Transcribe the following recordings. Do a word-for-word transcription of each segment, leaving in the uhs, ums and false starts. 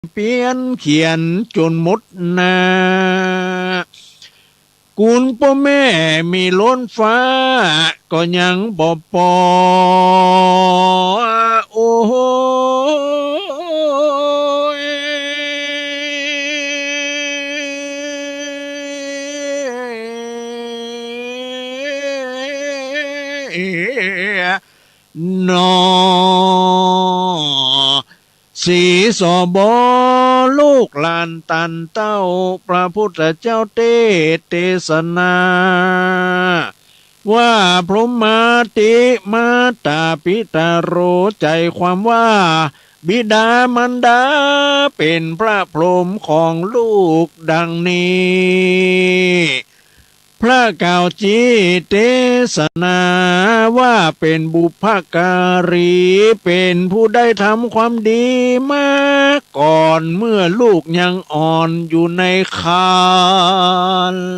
เปียนเขียนจ๋นหมดหน้า กุณป้อแม่มีล้นฟ้าก็ยังบ่ปอ โอ้ย หนอ สีสบ ลูกหลานตันเต้า พระพุทธเจ้าเตสน์เตสนา ว่าพรหมาติมาตาปิตาโร ใจ๋ความว่าบิดามารดาเป๋นพระพรหมของลูกดังนี้ พระกล่าวจีเตสนาว่าเป๋นบุพการี เป๋นผู้ได้ทำความดีมาก่อนเมื่อลูกยังอ่อนอยู่ในครรภ์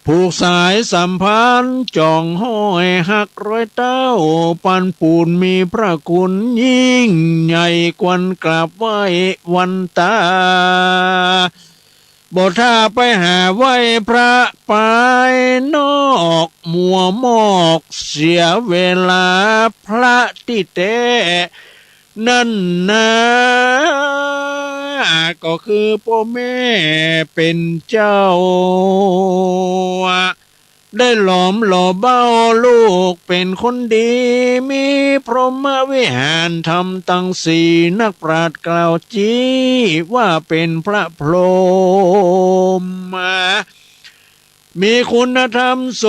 ผูกสายสัมพันธ์จ๋องห้อยฮักรอยเต้า ปันปูนมีพระคุณยิ่งใหญ่ควรกราบไหว้วันตา บ่ถ้าไปหาไหว้พระปายนอก มัวมอกเสียเวลาพระตี้แต๊ นั่นนา ก็คือป้อแม่เป๋นเจ้า ได้หลอมหล่อเบ้าลูกเป๋นคนดี มีพรหมวิหารธรรมตังสี่ นักปราชญ์กล่าวจีว่าเป๋นพระพรหม มีคุณธรรมส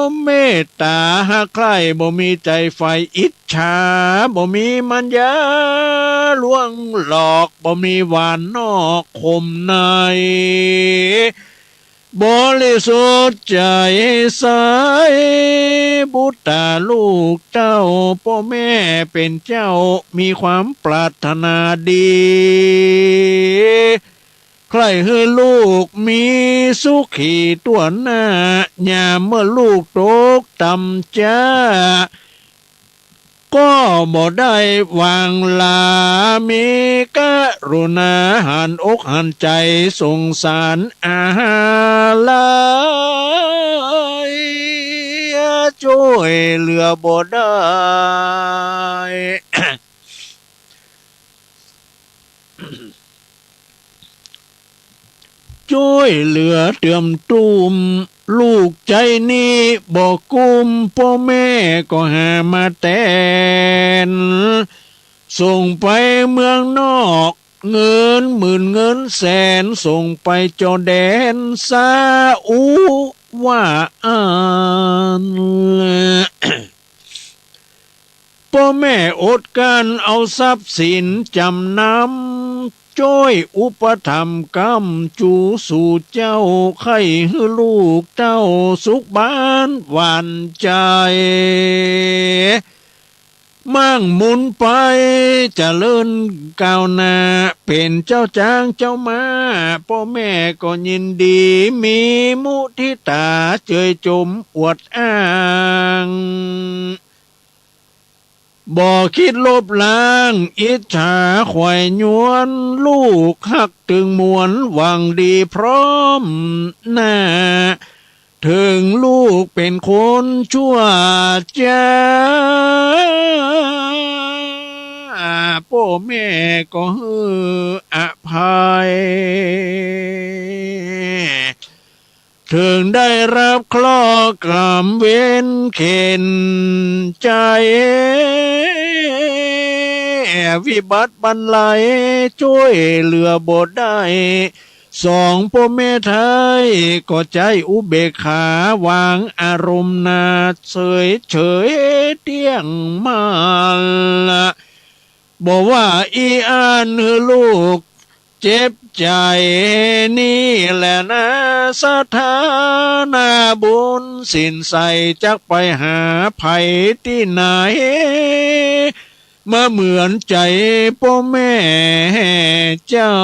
มเมตต๋าฮักใคร่ บ่มีใจ๋ใฝ่อิจฉา บ่มีมัญญาลวงหลอก บ่มีหวานนอกขมใน บริสุทธิ์ใจ๋ใส บุตตาลูกเต้า ป้อแม่เป๋นเจ้ามีความปรารถนาดี ใคร่หื้อลูกมีสุขีตั๋วหน้า ยามเมื่อลูกตกต่ำจ๊า ก็บ่ได้หว่างหลา มีกรุณาหันอกหันใจ๋ สงสารอาลัย จ้วยเหลือบ่ได้ จ้วยเหลือเติมตุ้ม ลูกใจ๊นี้บ่กุ้ม ป้อแม่ก็หามาแตน ส่งไปเมืองนอก เงินหมื่นเงินแสน ส่งไปจอแดนซาอุว่าอั้น ป้อแม่อดกลั้นเอาทรัพย์สินจ๋ำนำ จ้วยอุปถัมภ์ก๊ำจูสู่เจ้า ใค่หื้อลูกเต้าสุขบานหวานใจ๋ มั่งมูนไปเจริญก้าวหน้า เป๋นเจ้าจ๊างเจ้าม้า ป้อแม่ก็ยินดี มีมุทิตาเจยจมอวดอ้าง บ่คิดลบล้างอิจฉาไขว่ยวน ลูกฮักตึงมวลหวังดีพร้อมหน้า เถิงลูกเป๋นคนชั่วจ๊า ป้อแม่ก็หื้ออภัย เถิงได้ฮับเคราะห์กรรมเวรเข็ญใจ๋ วิบัติบันไลจ้วยเหลือบ่ได้ สองป้อแม่ไท้ก็ใจ๊อุเบกขาวางอารมณ์นาเสยเฉยเตี้ยงมั่น บ่ว่าอี้อั้นหื้อลูกเจ็บใจ๋ นี่แหละนาศรัทธานาบุญ สินใสจักไปหาใผตี้ไหน มาเหมือนใจ๋ป้อแม่เจ้า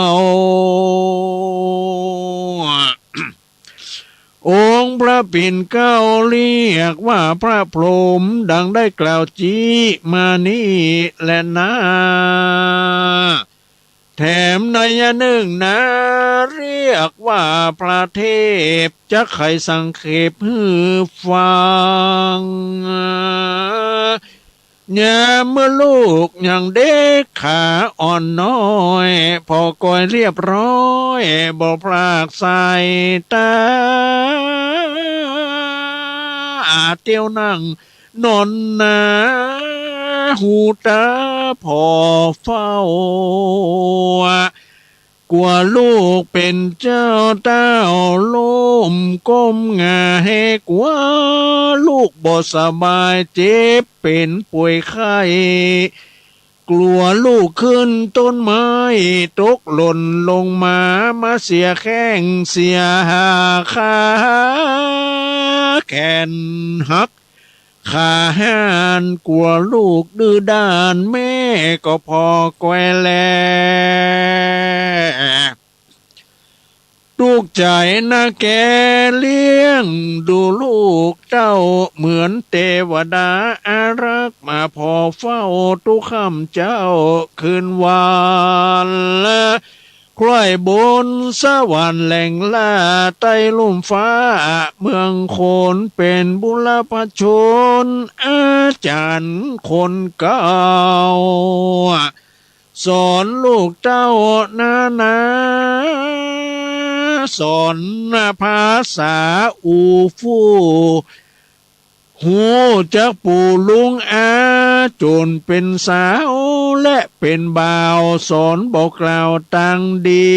องค์พระปิ่นเกล้าเรียกว่าพระพรหม ดังได้กล่าวจี๊มานี้แลนา แถมนัยยะนึ่งนา เรียกว่าพระเทพ จะไขสังเขปหื้อฟัง ยามเมื่อลูกยังเด็กขาอ่อนน้อย ผ่อกอยเรียบร้อย บ่พรากสายต๋า เตียวนั่งนอนนา ฮูต๋าผ่อเฝ้า กั๋วลูกเป๋นเจ้าเต้าล้มก้มหงาย กั๋วลูกบ่สบายเจ็บเป๋นป่วยไข้ กั๋วลูกขึ้นต้นไม้ตกหล่นลงมา มาเสียแข้งเสียขาแขนหัก ขาหัน กั๋วลูกดื้อด้าน แม่ก็ผ่อกอยแล ตุ๊กข์ใจ๋นักแก่เลี้ยงดูลูกเต้า เหมือนเตวดาอารักษ์ มาผ่อเฝ้าทุกค่ำเจ๊าคืนวัน ใคร่บนสวรรค์แหล่งล่าใต้ลุ่มฟ้าเมืองคน เป๋นบุรพชนอาจ๋ารย์คนเก่า สอนลูกเต้านานา สอนภาษาอู้ฟู่ ฮู้จักปู่ลุงอา จ๋นเป๋นสาวและเป๋นบ่าว สอนบอกกล่าวตางดี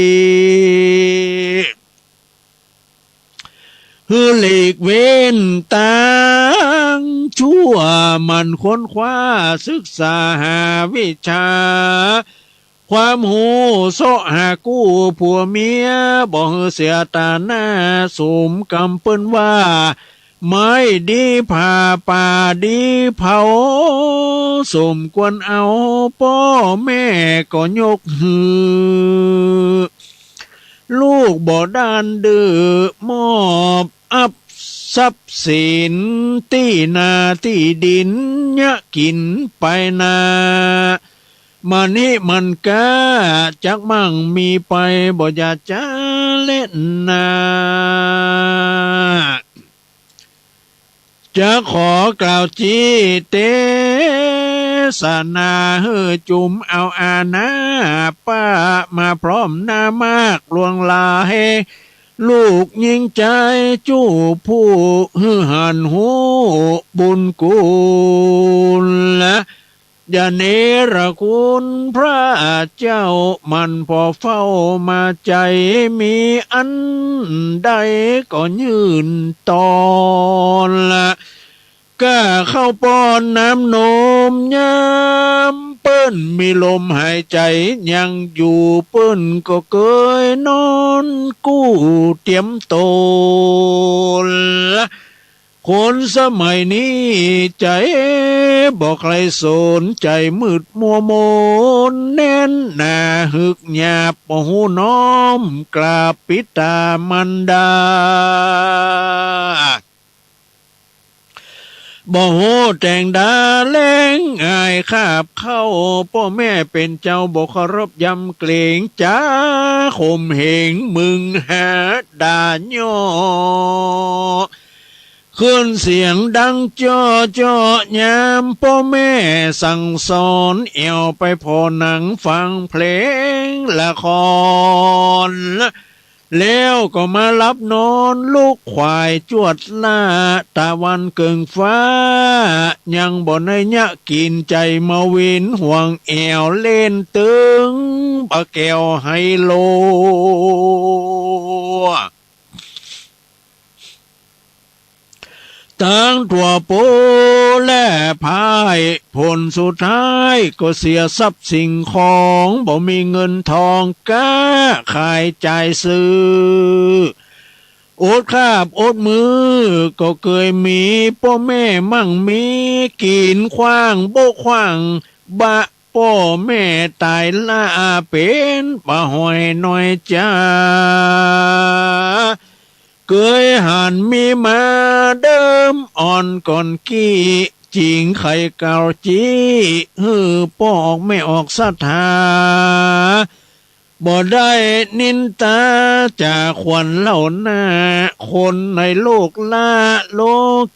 หื้อหลีกเว้นตางชั่ว หมั่นค้นคว้าศึกษาหาวิชา ความฮู้เซาะหากู้ผัวเมีย บ่หื้อเสียต๋าหน้า สมกำเปิ้นว่า ไม้ดีผ่าป่าดีเผา สมควรเอา ป้อแม่ก็ยกหื้อ ลูกบ่ด้านดื้อ มอบอับทรัพย์สิน ตี้นาตี้ดิน เยียะกิ๋นไปนา มานิมันก้า จักมั่งมีไป บ่อย่าจ๊าแลนา จะขอกล่าวจี๊เตสนา หื้อจุมเอาอาณาป้า มาพร้อมหน้ามากลวงหลาย ลูกญิงใจ๊จู้ผู้ หื้อหันฮู้บุญคุณ อย่าเนรคุณพระเจ้า หมั่นผ่อเฝ้ามา ใจ๋มีอันใดก็ยื่นตอน ก้าข้าวป้อนน้ำนม ยามเปิ้นมีลมหายใจ๋ยังอยู่ เปิ้นก็เกยนอนกู้เตียมตน คนสมัยนี้ใจ๋บ่ใค่สน ใจ๋มืดมัวมน แน่นหนาหึกหยาบ บ่ฮู้น้อมกราบปิดามันดา บ่ฮู้แต่งดาแลงอายคาบเข้า ป้อแม่เป๋นเจ้าบ่เคารพยำเกรง จ๋าข่มเหงมึงหาด่าเยาะ ขึ้นเสียงดังเจาะเจาะ ยามป้อแม่สั่งสอน แอ่วไปผ่อหนังฟังเพลงละคร แล้วก็มาหลับนอนลุกขวายจวดล้า ตะวันเกิ่งฟ้า ยังบ่ได้เยียะกิ๋น ใจ๋มาวินห่วงแอ่วเล่นตึงปะแก้วไฮโล ตึงตั๋วโป๊และพ่าย ผลสุดท้ายก็เสียทรัพย์สิ่งของ บ่มีเงินทองก้าขายจ่ายซื้อ อดคาบอดมื้อก็เกยมี ป้อแม่มั่งมีกิ๋นขว้างบ่ขว้างบะ ป้อแม่ต๋ายล้าเป๋นบ่าหอยน้อยจ๋า เกยหันมีมาเดิมอ่อนก่อนกี้ จิ่งใค่เก่าจี้ หื้อป้อออกแม่ออกศรัทธา บ่ได้นินตาจ๋าขวัญเล่าหน้า คนในโลกละโล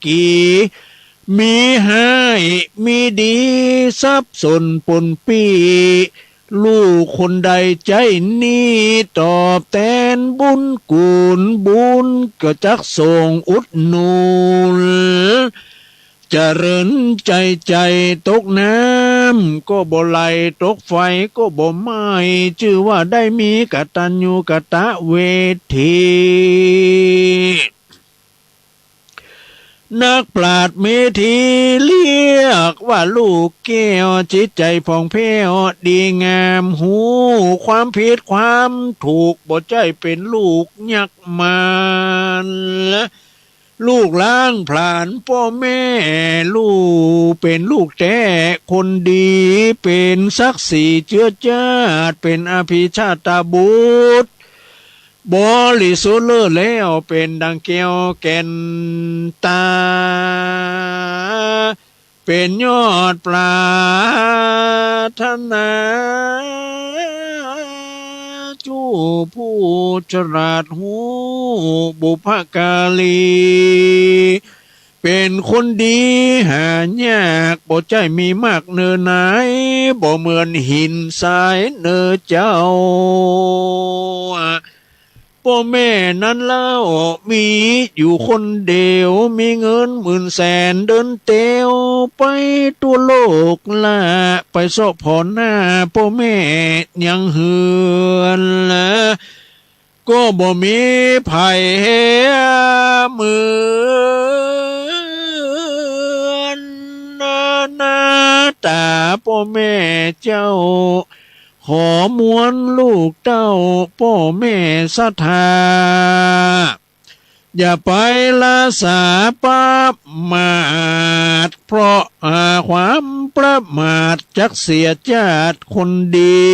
กี มีฮ้ายมีดี สับสนปนปี้ ลูกคนใดใจ๊นี้ ตอบแตนบุญกุน บุญก็จักส่งอุดหนุน เจริญใจ๋ใจ๋ ตกน้ำก็บ่ไหล ตกไฟก็บ่ไหม้ จื้อว่าได้มีกตัญญูกตเวที นักปราชญ์เมธีเรียกว่าลูกแก้ว จิตใจ๋ผ่องแผ้วดีงาม ฮู้ความผิดความถูก บ่ใจ้เป๋นลูกยักษ์มาร ลูกหลานผลาญป้อแม่ ลูกเป๋นลูกแต๊คนดี เป๋นศักดิ์ศรีเจื้อจ้าด เป๋นอภิชาตบุตร บริสุทธิ์เลิศแล้ว เป๋นดังแก้วแก่นตา เป๋นยอดปรารถนา จู้ผู้ฉลาดฮู้บุพการี เป๋นคนดีหายาก บ่ใจ้มีมากเน่อไหน บ่เหมือนหินทรายเน่อเจ้า ป้อแม่นั้นเล่ามีอยู่คนเดียว มีเงินหมื่นแสนเดินเตียวไปทั่วโลกละ ไปเซาะผ่อหน้าป้อแม่ยังเฮือนละ ก็บ่มีใผเหมือนหน้าต๋าป้อแม่เจ้า ขอมวลลูกเต้าป้อแม่ศรัทธา อย่าไปละสาประมาท เพราะหาความประมาทจักเสียจ้าดคนดี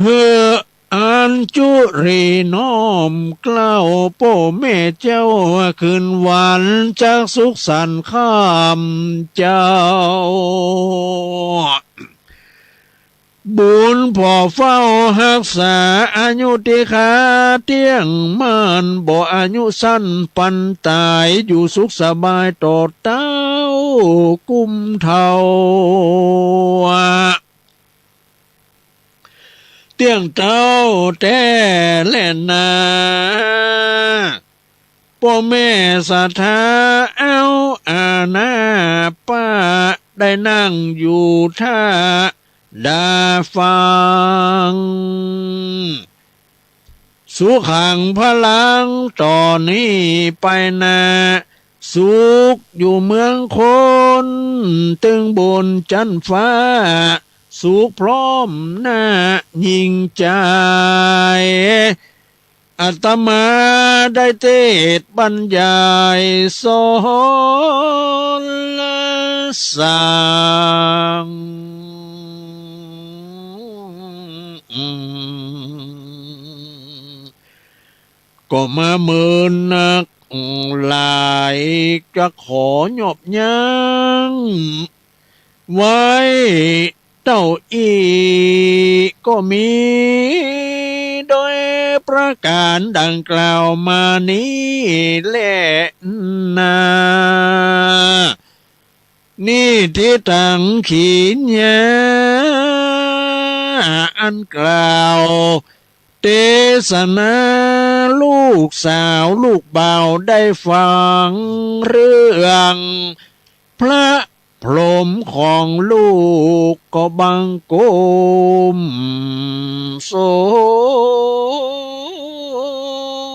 หื้ออัญจุลีน้อมเกล้าป้อแม่เจ้า คืนวันจักสุขสันต์ค่ำเจ้า บุญผ่อเฝ้าฮักษาอายุตี้ข้าเตี้ยงมั่น บ่อายุสั้นปันต๋าย อยู่สุขสบายต่อเต้ากุมเฒ่า เตี้ยงเต้าแต๊แลนา ป้อแม่ศรัทธาเอาอานาป้า ได้นั่งอยู่ท่าดาฟัง สุขังพลังต่อนี้ไปหน้า สุขอยู่เมืองคน ตึงบนจั๊นฟ้า สุขพร้อมหน้ายิ่งใจ๋ อาตมาได้เตสน์บรรยายสอนสั่ง ก็มาเมินนักหลาย จะขอยบยั้งไว้เต้าอี้ ก็มีโดยประก๋านดังกล่าวมานี้แลนา นี้ตี้ตังขีญา อันกล่าวเตสนา ลูกสาวลูกบ่าวได้ฟังเรื่อง พระพรหมของลูกก็บังคมส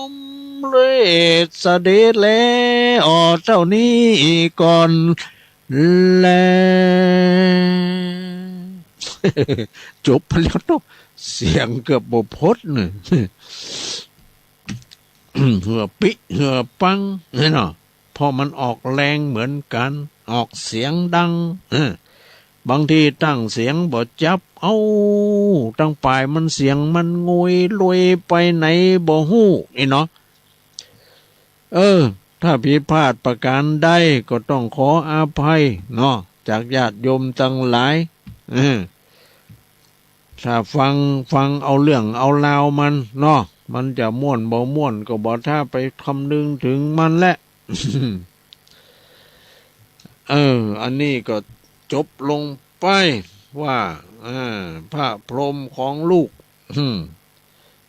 มเร็จเสด็จแล้วเต้านี้ก่อนแล จบไปแล้วเนาะ เสียงเกือบบ่พดเนี่ย เหือปิ๊เหือปังเนี่ยเนาะ เพราะมันออกแรงเหมือนกั๋น ออกเสียงดัง เออ บางทีตั้งเสียงบ่จับ เอ้า ตั้งป่ายมันเสียงมันงวยลวยไปไหนบ่ฮู้ นี่เนาะ เออ ถ้าผิดพลาดประการใดก็ต้องขออภัยเนาะ จากญาติโยมตังหลาย เออ ถ้าฟัง ฟังเอาเรื่องเอาราวมันเนาะ มันจะม่วนบ่ม่วนก็บ่ถ้าไปคำนึงถึงมันแหละ เออ อันนี้ก็จบลงไปว่า เออ พระพรหมของลูก อืม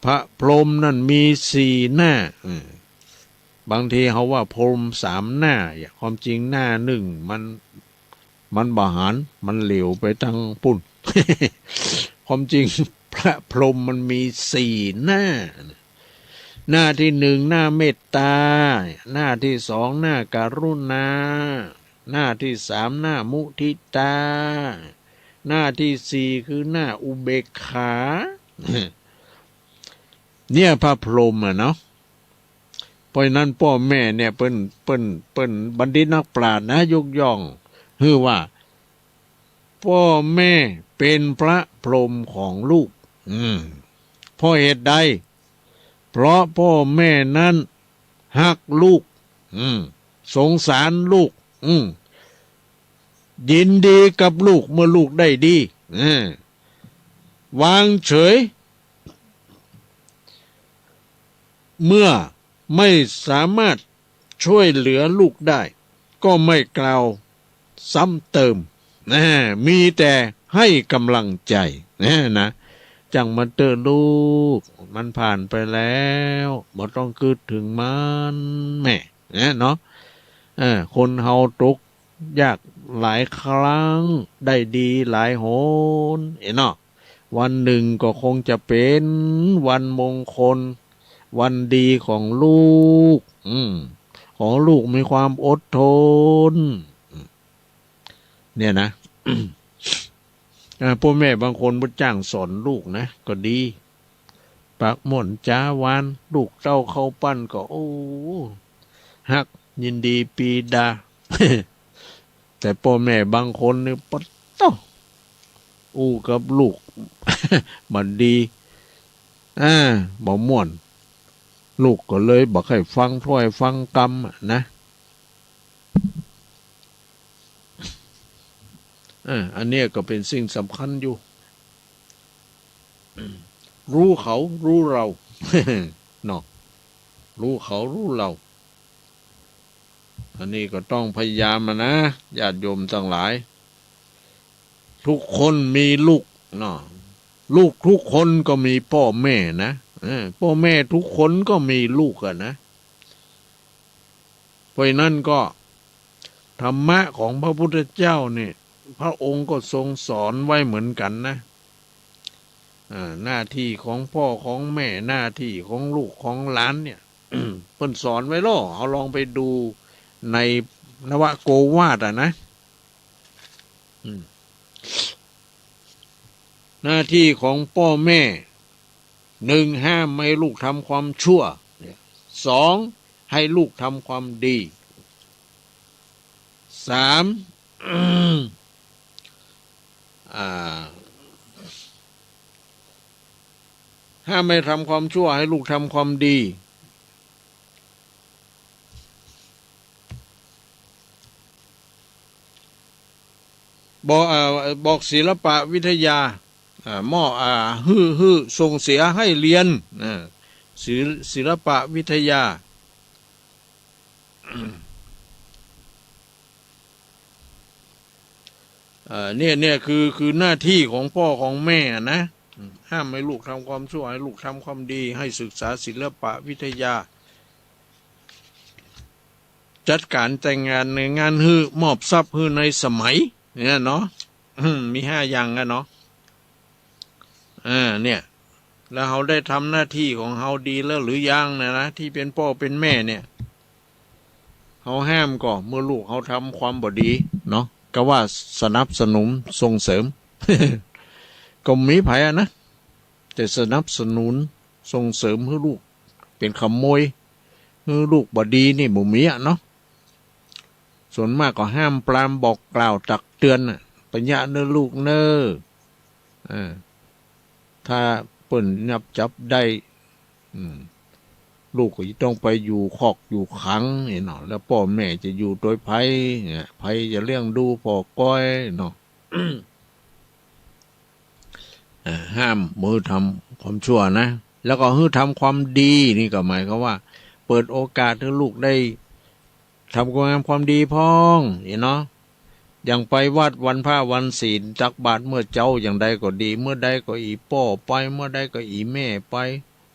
พระพรหมนั่นมีสี่หน้า เออ บางทีเฮาว่าพรหมสามหน้า ความจริงหน้าหนึ่งมัน มันบ่หัน มันเหลียวไปตางปุ้น ความจริงพระพรหมมันมีสี่หน้า หน้าที่หนึ่งหน้าเมตตา หน้าที่สองหน้ากรุณา หน้าที่สามหน้ามุทิตา หน้าที่สี่คือหน้าอุเบกขา เนี่ยพระพรหมอะเนาะ เพราะฉะนั้นป้อแม่เนี่ยเปิ้น เปิ้น เปิ้นบัณฑิตนักปราชญ์นะ ยกย่อง หื้อว่าป้อแม่เป๋นพระพรหมของลูก อืม เพราะเหตุใด เพราะป้อแม่นั้นฮักลูก อืม สงสารลูก อืม ยินดีกับลูกเมื่อลูกได้ดี เออ วางเฉย เมื่อไม่สามารถช่วยเหลือลูกได้ ก็ไม่กล่าวซ้ำเติม นะ มีแต่ให้กำลังใจ นะ นะ จั่งมันเต๊อะลูก มันผ่านไปแล้ว บ่ต้องกึ๊ดเถิงมันแหม นะ เนาะ เออ คนเฮาตกยากหลายครั้ง ได้ดีหลายหน เอ๋เนาะ วันหนึ่งก็คงจะเป๋นวันมงคล วันดีของลูก อืม ขอลูกมีความอดทน เนี่ยนะ อ่า ป้อแม่บางคนบ่จ้างสอนลูกนะ ก็ดี ปากม่วนจ๋าหวาน ลูกเต้าเข้าปั้นก็ โอ้ ฮัก ยินดีปีดา แต่ป้อแม่บางคนนี่ ปะโต้ อู้กับลูก บ่ดี อ่า บ่ม่วน ลูกก็เลยบ่ใค่ฟังถ้อยฟังกำอะนะ เออ อันเนี้ยก็เป๋นสิ่งสำคัญอยู่ รู้เขา รู้เรา เนาะ รู้เขา รู้เรา อันนี้ก็ต้องพยายามอะนะ ญาติโยมตังหลาย ทุกคนมีลูกเนาะ ลูกทุกคนก็มีป้อแม่นะ เออ ป้อแม่ทุกคนก็มีลูกอะนะ เพราะฉะนั้นก็ ธรรมะของพระพุทธเจ้านี่ พระองค์ก็ทรงสอนไว้เหมือนกั๋นนะ อ่า หน้าตี้ของป้อของแม่ หน้าตี้ของลูกของหลานเนี่ย เปิ้นสอนไว้แล้ว เฮาลองไปดูในนวโกวาทอะนะ อืม หน้าตี้ของป้อแม่ หนึ่ง ห้ามไม่ให้ลูกทำความชั่ว เนี่ย สอง ให้ลูกทำความดี สาม อ่า ห้ามไม่ทำความชั่ว ให้ลูกทำความดี บอก อ่า บอกศิลปะวิทยา อ่า มอบ อ่า หื้อ หื้อส่งเสียให้เรียน อ่า ศิล- ศิลปะวิทยา เอ่อ เนี่ย เนี่ย คือ คือหน้าตี้ของป้อของแม่อะนะ ห้ามให้ลูกทำความชั่ว ให้ลูกทำความดี ให้ศึกษาศิลปะวิทยา จัดก๋านแต่งงานในงานหื้อ มอบทรัพย์หื้อในสมัย เนี่ยเนาะ อืม มีห้าอย่างอะเนาะ อ่า เนี่ย แล้วเฮาได้ทำหน้าตี้ของเฮาดีแล้วหรือยังเนี่ยนะ ตี้เป๋นป้อเป๋นแม่เนี่ย เฮาห้ามก่อ เมื่อลูกเฮาทำความบ่ดีเนาะ ก็ว่าสนับสนุนส่งเสริม ก็บ่มีใผอะนะ จะสนับสนุนส่งเสริมหื้อลูกเป๋นขโมย หื้อลูกบ่ดีนี่บ่มีอะเนาะ ส่วนมากก็ห้ามปรามบอกกล่าวตักเตือนน่ะ ปะยะเน่อลูกเน่อ เออ ถ้าเปิ้นยับจับได้ อืม ลูกก็จะต้องไปอยู่คอกอยู่ขังนี่เนาะ แล้วป้อแม่จะอยู่โดยใผเนี่ย ใผจะเลี้ยงดูป้อก้อยเนาะ อ่า ห้ามบ่หื้อทำความชั่วนะ แล้วก็หื้อทำความดี นี่ก็หมายความว่า เปิดโอกาสหื้อลูกได้ทำความงามความดีพ่อง นี่เนาะ อย่างไปวัดวันพระวันศีล ตักบาตรเมื่อเจ๊าอย่างใดก็ดี เมื่อใดก็อี่ป้อไป เมื่อใดก็อี่แม่ไป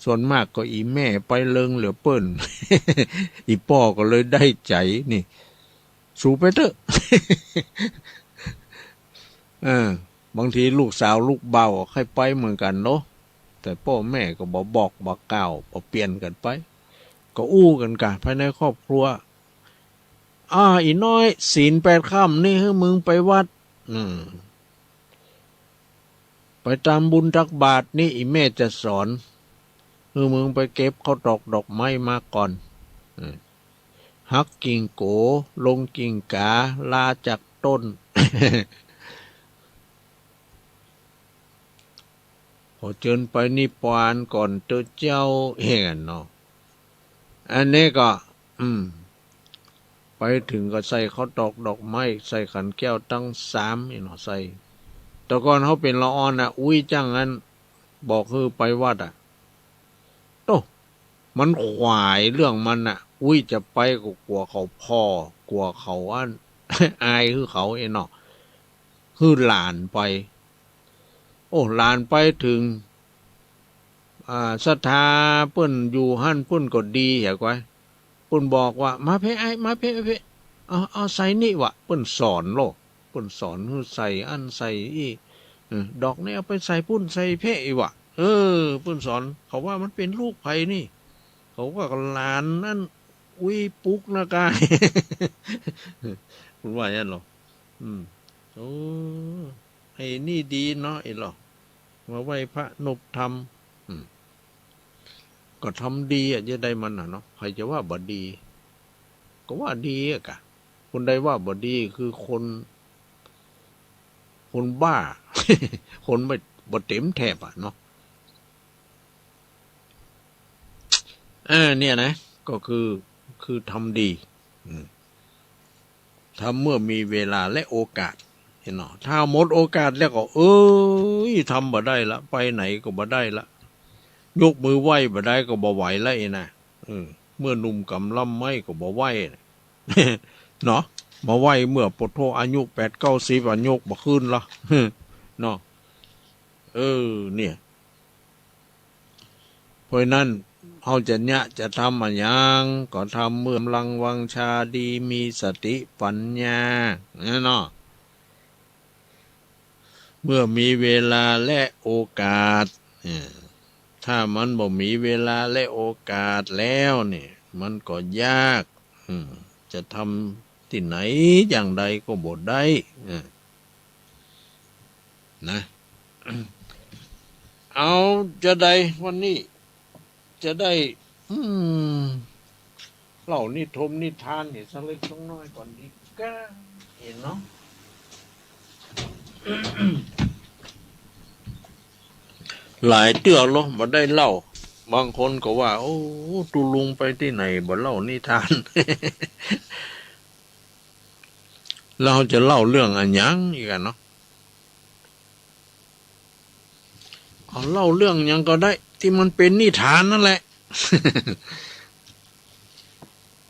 ส่วนมากก็อี่แม่ไปเลิงเหลือเปิ้น อี่ป้อก็เลยได้ใจ๋นี่ สูไปเต๊อะ เออ บางทีลูกสาวลูกบ่าวก็ใค่ไปเหมือนกั๋นเนาะ แต่ป้อแม่ก็บ่บอกบ่กล่าว บ่เปลี่ยนกั๋นไป ก็อู้กั๋นก่ะภายในครอบครัว อ่า อี่น้อย ศีลแปดค่ำนี่หื้อมึงไปวัด อืม ไปตำบุญตักบาตรนี่ อี่แม่จะสอน หื้อมึงไปเก็บข้าวตอกดอกไม้มาก่อน อืม หักกิ่งโก๋ ลงกิ่งก๋า ลาจากต้น ขอเจิญไปนิพพานก่อนเต๊อะเจ้า เฮ้ยเนาะ อันนี้ก็ อืม ไปเถิงก็ใส่ข้าวตอกดอกไม้ ใส่ขันแก้วตังสามนี่เนาะ ใส่ แต่ก่อนเฮาเป๋นละอ่อนน่ะ อุ๊ย จั้งอั้น บอกหื้อไปวัดอะ โต้ มันขวายเรื่องมันน่ะ อุ๊ย จะไปก็กั๋วเขาผ่อ กั๋วเขาอั้น อายหื้อเขาเอ้ยเนาะ หื้อหลานไป โอ้ หลานไปเถิง อ่า ศรัทธาเปิ้นอยู่หั้น เปิ้นก็ดีแหะก้อย เปิ้นบอกว่า มาเพ่อ้าย มาเพ่ มาเพ่ เอา เอาใส่นี่วะ เปิ้นสอนโลด เปิ้นสอนหื้อใส่อั้นใส่อี้ เออ ดอกนี้เอาไปใส่ปุ้นใส่เพ่อี้วะ เออ เปิ้นสอน เขาว่ามันเป๋นลูกใผนี่ เขาว่าก็หลานอั้น อุ๊ยปุ๊กนะก้า เปิ้นว่าอย่างนั้นเนาะ อืม โอ้ ไอ้นี่ดีเนาะ ไอ้หลอ มาไหว้พระนบธรรม อืม ก็ทำดีอะ จะใดมันน่ะเนาะ ใผจะว่าบ่ดี ก็ว่าดีอะกะ คนใดว่าบ่ดีคือคน คนบ้า คนไม่ บ่เต็มแถบอะเนาะ เออ เนี่ยนะ ก็คือ คือทำดี อืม ทำเมื่อมีเวลาและโอกาส เห็นเนาะ ถ้าหมดโอกาสแล้วก็ เอ้ย ทำบ่ได้ละ ไปไหนก็บ่ได้ละ ยกมือไหว้บ่ได้ก็บ่ไหวละ ไอ้นะ เออ เมื่อหนุ่มกำลังไหว้ก็บ่ไหว้ เนาะ มาไหว้เมื่อปะโถอายุแปดเก้าสิบ อายุบ่ขึ้นละ เนาะ เออ เนี่ย เพราะฉะนั้น เฮาจะเยียะจะทำอะหยัง ก็ทำเมื่อกำลังวังชาดี มีสติปัญญา เนี่ยเนาะ เมื่อมีเวลาและโอกาส เออ ถ้ามันบ่มีเวลาและโอกาสแล้วเนี่ย มันก็ยาก อืม จะทำตี้ไหนอย่างใดก็บ่ได้ เออ นะ เอาจะใดวันนี้ จะได้ อืม เล่านิทมนิทานเนี่ยสักเล็กสักน้อยก่อนดีกว่า เห็นเนาะ หลายเตื้อแล้วบ่ได้เล่า บางคนก็ว่า โอ้ ตุ๊ลุงไปตี้ไหนบ่เล่านิทาน แล้วจะเล่าเรื่องอะหยังอีกอะเนาะ เอาเล่าเรื่องหยังก็ได้ ตี้มันเป๋นนิทานนั่นแหละ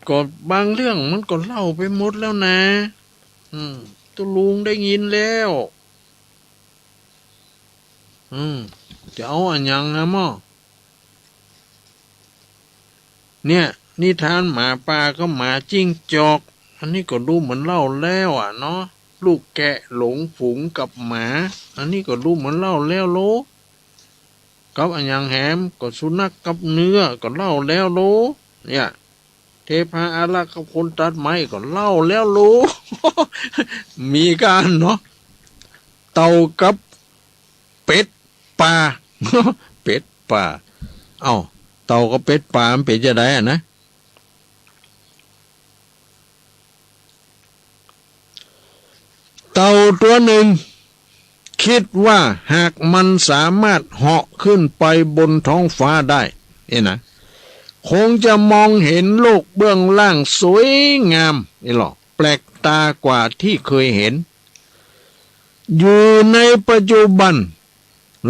ก็บางเรื่องมันก็เล่าไปหมดแล้วนะ อืม ตุ๊ลุงได้ยินแล้ว อืม จะเอาอะหยังอะหม้อ เนี่ย นิทานหมาป่ากับหมาจิ้งจอก อันนี้ก็ดูเหมือนเล่าแล้วอะเนาะ ลูกแกะหลงฝูงกับหมา อันนี้ก็ดูเหมือนเล่าแล้วโล กับอะหยังแหม ก็สุนัขกับเนื้อ ก็เล่าแล้วโล เนี่ย เทพาอารักษ์กับคนตัดไม้ ก็เล่าแล้วโล มีกั๋นเนาะ เต่ากับเป็ดป่า เป็ดป่า เอ้า เต่ากับเป็ดป่ามันเป๋นจะใดอะนะ เ เต่าตั๋วนึ่ง กึ๊ดว่าหากมันสามารถเหาะขึ้นไปบนท้องฟ้าได้ นี่นะ คงจะมองเห็นโลกเบื้องล่างสวยงาม นี่หรอ แปลกตากว่าตี้เกยหัน อยู่ในปัจจุบัน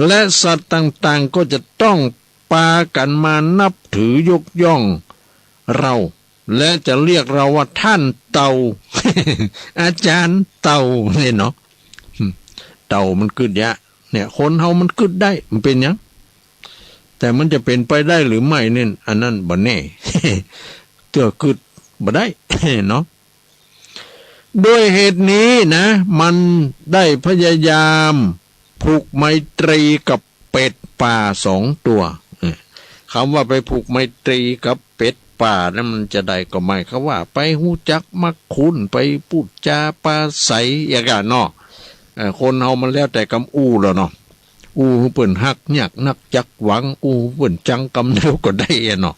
และสัตว์ต่างๆ ก็จะต้องปากั๋นมานับถือยกย่องเฮา และจะเรียกเฮาว่าต้านเต่า อาจ๋ารย์เต่า เนี่ยเนาะ เต่ามันกึ๊ดเยียะ เนี่ย คนเฮามันกึ๊ดได้ มันเป๋นหยัง แต่มันจะเป๋นไปได้หรือไม่เนี่ย อันนั้นบ่แน่ เตื้อกึ๊ดบ่ได้ เนาะ ด้วยเหตุนี้นะ มันได้พยายามผูกไมตรีกับเป็ดป่าสองตั๋ว เออ กำว่าไปผูกไมตรีกับเป็ดป่านั้น มันจาใด ก็หมายความว่าไปฮู้จักมักคุ้น ไปปู๊ดจ๋าปราศรัยอย่างกั๋นเนาะ เออ คนเฮามันแล้วแต่กำอู้แหละเนาะ อู้หื้อเปิ้นฮัก ยากนักจักหวัง อู้หื้อเปิ้นจังกำเดียวก็ได้อะเนาะ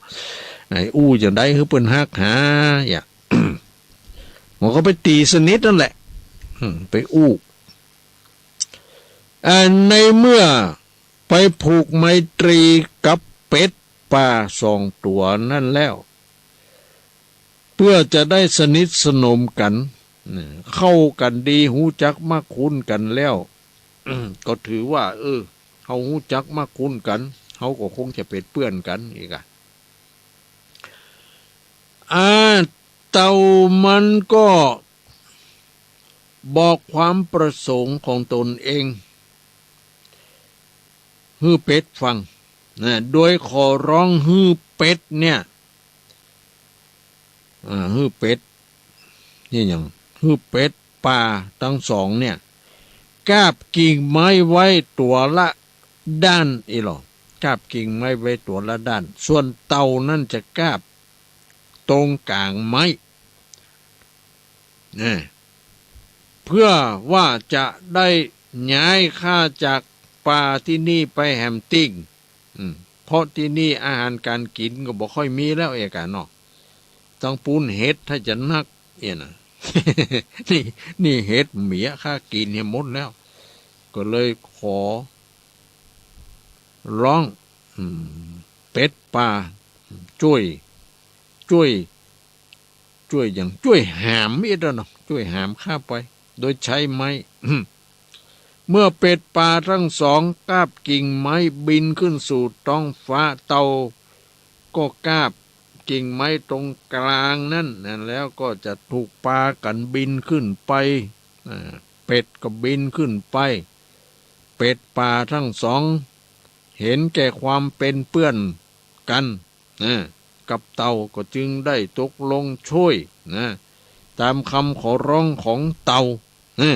ไอ้อู้จาใดหื้อเปิ้นฮักหา อย่าง มันก็ไปตี๋สนิทนั่นแหละ อืม ไปอู้ อ่า ในเมื่อไปผูกไมตรีกับเป็ดป่าสองตั๋วนั้นแล้ว เพื่อจะได้สนิทสนมกั๋น เข้ากั๋นดี ฮู้จักมักคุ้นกั๋นแล้ว ก็ถือว่า เออ เฮาฮู้จักมักคุ้นกั๋น เฮาก็คงจะเป๋นเปื้อนกั๋นอีกอะ อ่า เต่ามันก็บอกความประสงค์ของตนเองหื้อเป็ดฟังนะ โดยขอร้องหื้อเป็ดเนี่ย อ่า หื้อเป็ด นี่หยัง หื้อเป็ดป่าตังสองเนี่ย กาบกิ่งไม้ไว้ตั๋วละด้านอี้หรอ กาบกิ่งไม้ไว้ตั๋วละด้าน ส่วนเต่านั้นจะกาบตรงก๋างไม้ นะ เพื่อว่าจะได้ย้ายข้าจากป่าตี้นี่ไปแหมตี้ อืม เพราะตี้นี่อาหารก๋านกิ๋นก็บ่ค่อยมีแล้วเอกะเนาะ ตังปู๊นเห็ดถ้าจะนัก เนี่ยนะ นี่ นี่เห็ดเมียข้ากิ๋นหื้อหมดแล้ว ก็เลยขอร้อง อืม เป็ดป่า จ้วย จ้วย จ้วยหยัง จ้วยหามอิดอะเนาะ จ้วยหามข้าไป โดยใจ๊ไม้ เมื่อเป็ดป่าตังสองกาบกิ่งไม้บินขึ้นสู่ต๊องฟ้า เต่าก็กาบกิ่งไม้ตรงก๋างนั้น นั้นแล้วก็จะถูกปากั๋นบินขึ้นไป อ่า เป็ดก็บินขึ้นไป เป็ดป่าตังสองเห็นแก่ความเป๋นเปื้อนกั๋น นะ กับเต่าก็จึงได้ตกลงจ้วยนะ ต๋ามกำขอร้องของเต่า นะ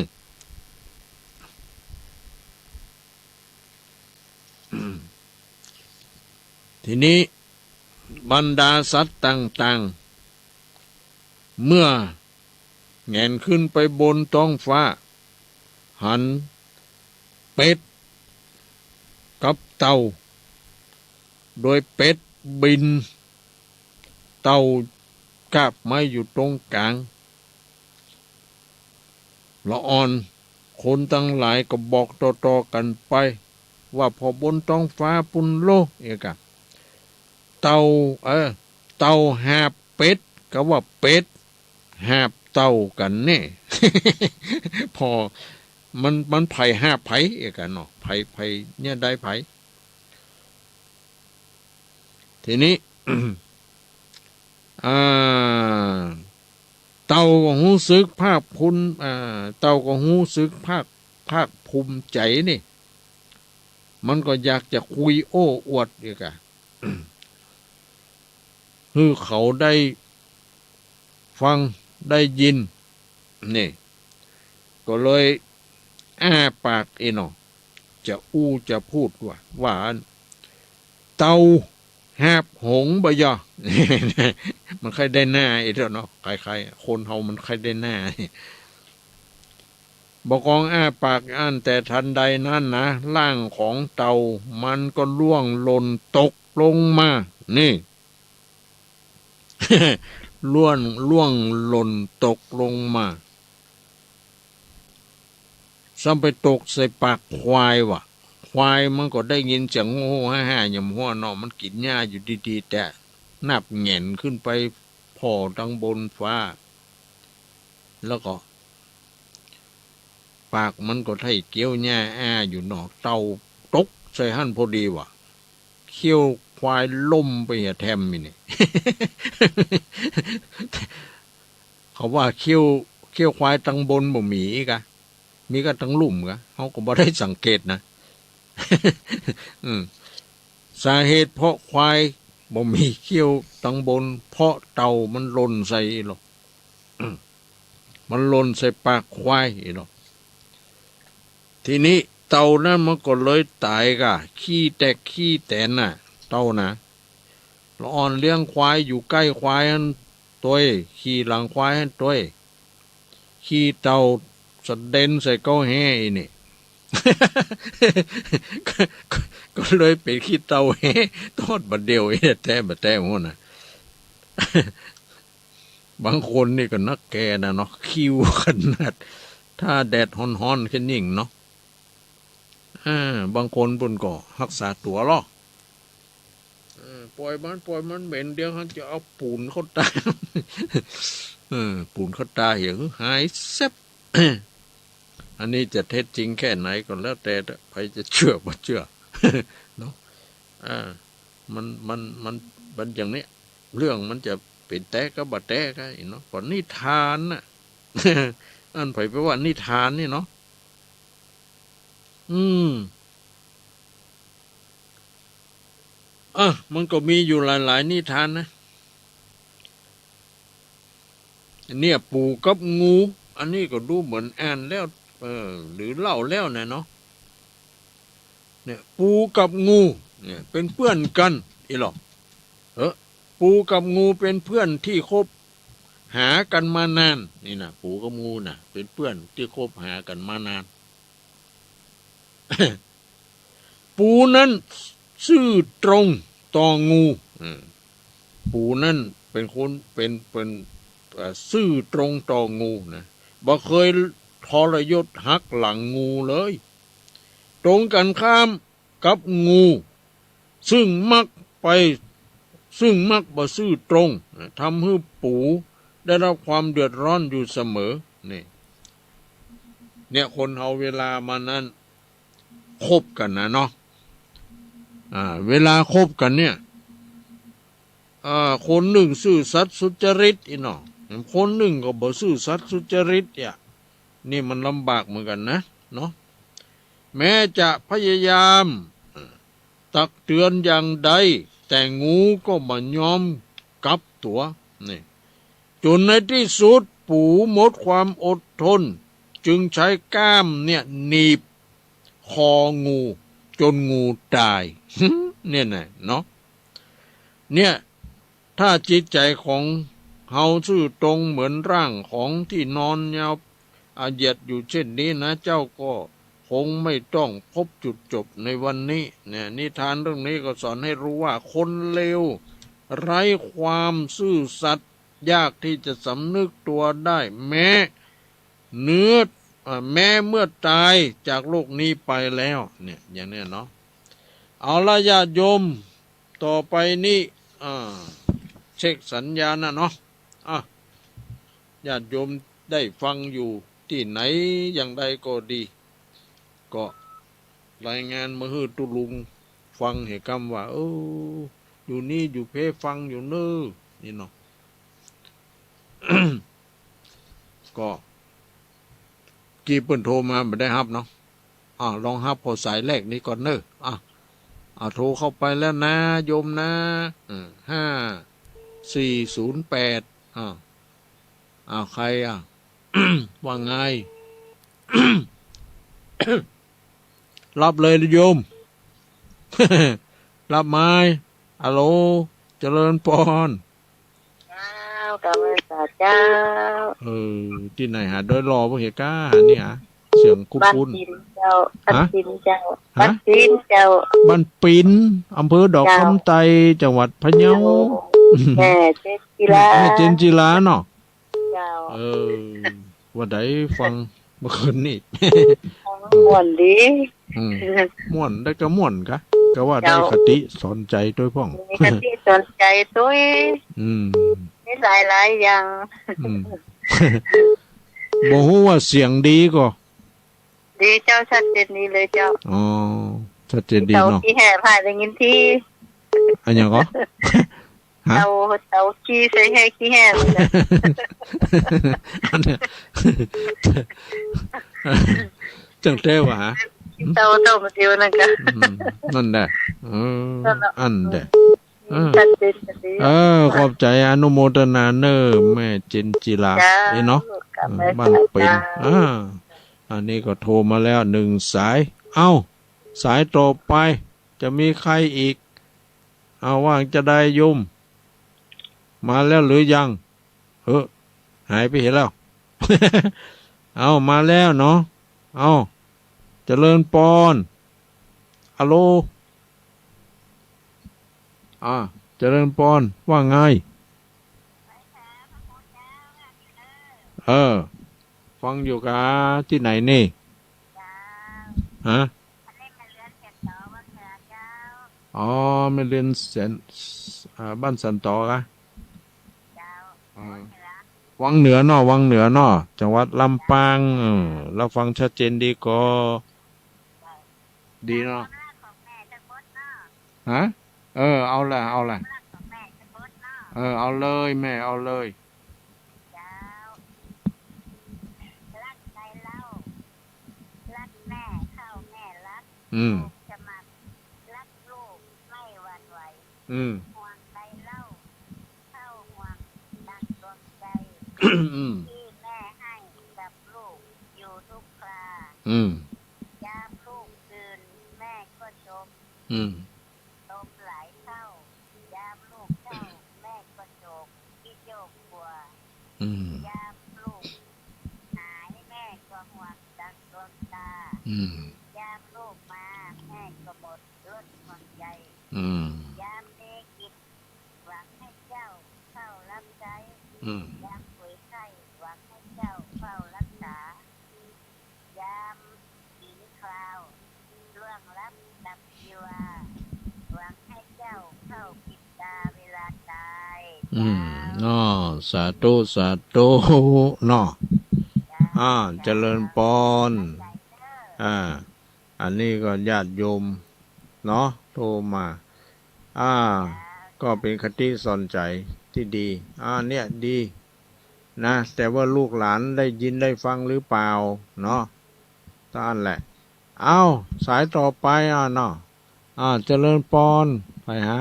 ทีนี้บรรดาสัตว์ต่างๆ เมื่อแหงนขึ้นไปบนต๊องฟ้า หันเป็ดกับเต่า โดยเป็ดบิน เต่ากาบไม้อยู่ตรงก๋าง ละอ่อน คนตังหลายก็บอกต่อๆ กั๋นไป ว่าผ่อบนต๊องฟ้าปู๊นโล เอกะ เต่า เออ เต่าหาบเป็ด ก็ว่าเป็ดหาบเต่ากั๋นแน่ ผ่อมัน มันใผหาบใผ เอกะเนาะ ใผ ใผเนี่ยได้ใผ ทีนี้ อ่า เต่าก็ฮู้สึกภาคภูมิ อ่า เต่าก็ฮู้สึกภาค ภาคภูมิใจ๋นี่ มันก็อยากจะคุยโอ้อวดเอกะ หื้อเขาได้ฟังได้ยิน นี่ ก็เลยอ้าปากอี้เนาะ จะอู้จะพูดว่า ว่าอั้น เต่าหาบหงส์บ่ยอ มันใค่ได้หน้าอี้เถาะเนาะ ใค่ๆ คนเฮามันใค่ได้หน้า บ่กองอ้าปากอั้น แต่ทันใดนั้นนะ ร่างของเต่ามันก็ร่วงหล่นตกลงมา นี่ ร่วง ร่วงหล่นตกลงมา ซ้ำไปตกใส่ปากควายว่ะ ควายมันก็ได้ยินเสียงโฮ่ฮ่าฮ่าหย่ำหัวเนาะ มันกิ๋นหญ้าอยู่ดีๆ แต่นับแหงนขึ้นไปผ่อตังบนฟ้า แล้วก็ ปากมันก็ไถ่เกี้ยวหญ้าอ้าอยู่เนาะ เต่าตกใส่หั้นพอดีว่ะ เขี้ยวควายล่มไปเหียแถมอีนี่ เขาว่าเขี้ยว เขี้ยวควายตังบนบ่มีอีกอะ มีก็ตังลุ่มกะ เฮาก็บ่ได้สังเกตนะ อืม สาเหตุเพราะควายบ่มีเขี้ยวตังบน เพราะเต่ามันล่นใส่อีหลอ มันล่นใส่ปากควายอีหลอ ทีนี้เต่านั้นมันก็เลยต๋ายก่ะ ขี้แตกขี้แตนน่ะ เต่าน่ะ ละอ่อนเลี้ยงควายอยู่ใก้ควายหั้นตวย ขี่หลังควายหั้นตวย ขี้เต่าสะเด็นใส่เก๊าแฮอีนี่ ก็ ก็ ก็เลยเป๋นขี้เต่าแฮ ตอดบ่าเดี่ยวอีแต๊บ่าแต๊หั้นน่ะ บางคนนี่ก็นักแก่นะเนาะ คิวขนาด ถ้าแดดฮ้อนๆ แค่นิ่งเนาะ อ่า บางคนเปิ้นก็ฮักษาตั๋วลอ เออ ป่อยมัน ป่อยมันเหม็น เดี๋ยวเขาจะเอาปู๋นเข้าต๋า เออ ปู๋นเข้าต๋า เหีย หายแซบ อันนี้จะเท็จจริงแค่ไหนก็แล้วแต่ ใผจะเจื้อบ่เจื้อ เนาะ อ่า มัน มัน มัน มันอย่างเนี้ย เรื่องมันจะเป๋นแต๊กับบ่าแต๊กะเนาะ ก็นิทานน่ะ อันไผไปว่านิทานนี่เนาะ อืม อ่ะ มันก็มีอยู่หลายๆ นิทานนะ เนี่ย ปู่กับงู อันนี้ก็ดูเหมือนอ่านแล้ว เออ หรือเล่าแล้วนะเนาะ เนี่ย ปู่กับงู เนี่ย เป๋นเปื้อนกั๋น อีหลอ เออ ปู่กับงูเป๋นเปื้อนตี้คบหากั๋นมานาน นี่นะ ปู่กับงูน่ะ เป๋นเปื้อนตี้คบหากั๋นมานาน ปู่นั้นซื่อตรงต่องู อืม ปู่นั้นเป๋นคน เป๋น เป๋น เอ่อ ซื่อตรงต่องูนะ บ่เกยทรยศหักหลังงูเลย ตรงกั๋นข้ามกับงู ซึ่งมักไป ซึ่งมักบ่ซื่อตรง ทำหื้อปู่ได้รับความเดือดร้อนอยู่เสมอ นี่ เนี่ย คนเฮาเวลามานั้น คบกั๋นนะเนาะ อ่า เวลาคบกั๋นเนี่ย อ่า คนนึ่งซื่อสัตย์สุจริตอีเนาะ คนนึ่งก็บ่ซื่อสัตย์สุจริตเนี่ย นี่มันลำบากเหมือนกั๋นนะเนาะ แม้จะพยายามตักเตือนอย่างใด แต่งูก็บ่ยอมกลับตั๋ว นี่ จ๋นในตี้สุดปู่หมดความอดทน จึงใจ๊ก้ามเนี่ยหนีบคองู จ๋นงูต๋าย เนี่ยนะเนาะ เนี่ย ถ้าจิตใจ๋ของเฮาซื่อตรงเหมือนร่างของตี้นอนยาวอาเหยียดอยู่เช่นนี้นะเจ้า ก็คงไม่ต้องพบจุดจบในวันนี้ เนี่ย นิทานเรื่องนี้ก็สอนให้รู้ว่าคนเลวไร้ความซื่อสัตย์ ยากที่จะสำนึกตัวได้ แม้เนื้อ เอ่อ แม้เมื่อต๋ายจากโลกนี้ไปแล้ว เนี่ย อย่างเนี้ยเนาะ เอาละญาติโยม ต่อไปนี้ อ่า เช็คสัญญาณนะเนาะ อ่ะ ญาติโยมได้ฟังอยู่ตี้ไหนอย่างใดก็ดี ก็รายงานมาหื้อตุ๊ลุงฟังเหตุกำว่า เออ อยู่นี่อยู่เพฟังอยู่เน้อ นี่เนาะ ก็ กี้เปิ้นโทรมาบ่ได้ฮับเนาะ อ่า ลองฮับผ่อสายแรกนี้ก่อนเน้อ อ่ะ อ่ะ โทรเข้าไปแล้วนะโยมนะ เออ ห้าสี่ศูนย์แปด อ่ะ อ่ะ ใครอ่ะ ว่าไง ฮับเลยโยม ฮับไหม ฮัลโหล เจริญพร เจ้า กราบนมัสการเจ้า เออ ตี้ไหนหา ดอยหล่อบ่เหียก้า หานี่หา เสียงคุ้นๆ บ้านปิ๋นเจ้า ฮะ บ้านปิ๋นเจ้า ฮะ บ้านปิ๋นเจ้า บ้านปิ๋น อำเภอดอก เจ้า คำไตร จังหวัดพะเยา เจ้า แม่เจนจิลา แม่เจนจิลาเนาะ เจ้า เออ ว่าได้ฟังเมื่อคืนนี้ ฟัง ม่วนดี อืม ม่วน ได้ก็ม่วนกะ ก็ว่าได้ เจ้า คติสอนใจ๋ตวยพ่อง มีคติสอนใจ๋ตวย อืม มีหลายๆ อย่าง อืม บ่ฮู้ว่าเสียงดีก่อ ดีเจ้า ชัดเจนดีเลยเจ้า อ๋อ ชัดเจนดีเนาะ เต๋าขี้แห่ผ่านได้ยินตี้ อะหยังก่อ ฮะ เต๋า เต๋าขี้ใส่แห่ขี้แห่ อันเนี้ย จังแต๊วะฮะ เต๋า เต๋ามาเตียวนั่นกะ อืม นั่นแหละ เออ นั่นแหละ อันแหละ เออ ชัดเจนดี เออ ขอบใจ๋ อนุโมทนาเน่อ แม่เจนจิลา เจ้า เอ๊ะเนาะ กลับ เออ ไป บ้านเป๋น เจ้า อ่า อันนี้ก็โทรมาแล้วหนึ่งสาย เอ้า สายต่อไป จะมีใครอีก เอา ว่าจะใดโยม มาแล้วหรือยัง เฮ้อ หายไปเหียแล้ว เอา มาแล้วเนาะ เอา เจริญปอน อะโล อ่า เจริญปอน ว่าไง เออ ฟังอยู่กา ตี้ไหนนี่ ฮะ อ๋อ แม่เรือนแสน อ่า บ้านสันต๋อกา อ่า วังเหนือเนาะ วังเหนือเนาะ จังหวัดลำปาง เออ แล้วฟังชัดเจนดีก่อ ดีเนาะ ฮะ เออ เอาละ เอาละ เออ เอาเลยแม่ เอาเลย อืม อืม อืม อืม อืม อืม อืม อืม อืม อืม อ้อ สาธุ สาธุ เนาะ อ่า เจริญปอน อ่า อันนี้ก็ญาติโยม เนาะ โทรมา อ่า ก็เป๋นคติสอนใจ๋ตี้ดี อ่า เนี่ย ดี นะ แต่ว่าลูกหลานได้ยินได้ฟังหรือเปล่า เนาะ เต้าอั้นแหละ เอ้า สายต่อไป อ่า เนาะ อ่า เจริญปอน ไปหา